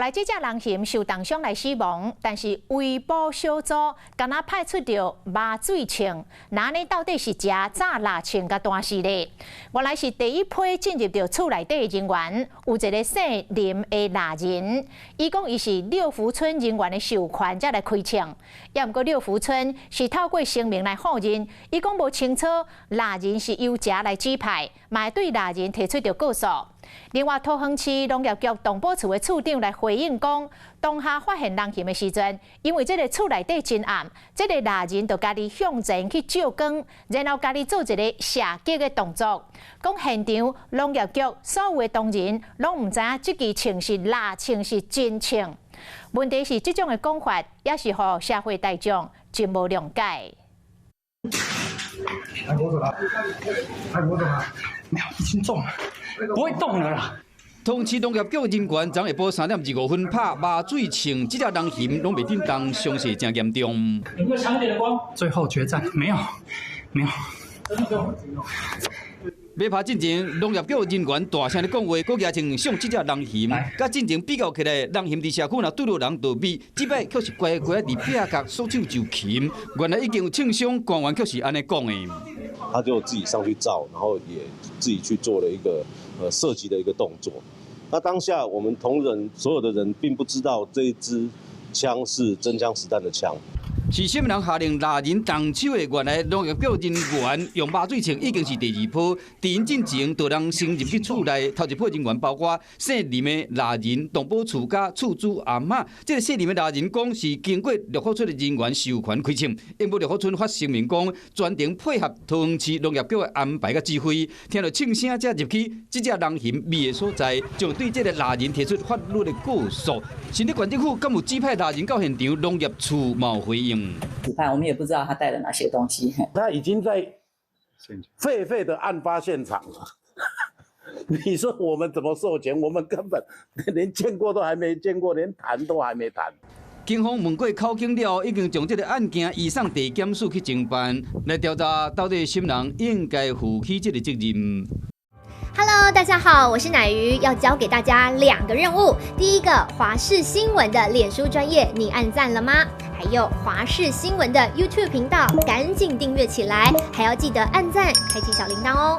來這隻人熊受重傷來死亡，但是維保小組敢若派出著麻醉槍，那呢到底是食炸蠟槍共彈死咧？原來是第一批進入著厝內底的人員，有一个姓林的獵人，伊講伊是六福村人員的授權才來開槍，也毋過六福村是透過聲明來否認，伊講無清楚獵人是由誰來指派，嘛會對獵人提出著告訴。另外，桃園市農業局動保處的處長來回應講，當下發現人熊的時陣，因為這个厝內底真暗，這个獵人就家己向前去照光，然後家己做一个射擊的動作。講現場農業局所有的同仁攏毋知影這支槍是蠟槍是真槍。問題是這種的講法，也是予社會大眾真無諒解。還活著嗎？還活著嗎？沒有，已經中了，不會動了啦。桃園市農業局人員昨下晡3點25分拍麻醉槍，這隻人熊攏袂振動，傷勢誠嚴重。有沒有強一點的光？最後決戰，沒有，沒有。欲拍進前，農業局人員大聲咧講話，閣舉槍向這隻人熊。佮進前比較起來，人熊佇社區若對著人就避，這擺卻是乖乖佇壁角束手就擒。原來已經有槍傷，官員卻是按呢講的。他就自己上去照，然後也自己去做了一個射擊的一個動作。那當下我們同仁所有的人並不知道這一支槍是真槍實彈的槍。是啥物人下令獵人動手的？原來農業局人員用麻醉槍已經是第二波，佇𪜶進前，就人先入去厝內，頭一批人員包括姓林的獵人、動保處佮厝主阿嬤。這个姓林的獵人講是經過六福村的人員授權開槍，毋過六福村發聲明講，全程配合桃園市農業局的安排佮指揮，聽著槍聲才入去，這隻人熊覕的所在，就對這个獵人提出法律的告訴。新竹縣政府敢有指派獵人到現場，農業處嘛有回應。指派我們也不知道他帶了哪些東西。他已經在狒狒的案發現場了。你說我們怎麼授權？我們根本連見過都還沒見過，連談都還沒談。警方問過口供了後，已經將這个案件移送地檢署去偵辦，來調查到底啥人應該負起這个責任。 Hello，大家好，我是乃瑜，要交給大家兩個任務。第一個，華視新聞的臉書專頁，你按讚了嗎？還有華視新聞的 YouTube 頻道，趕緊訂閱起來，還要記得按讚，開啟小鈴鐺哦。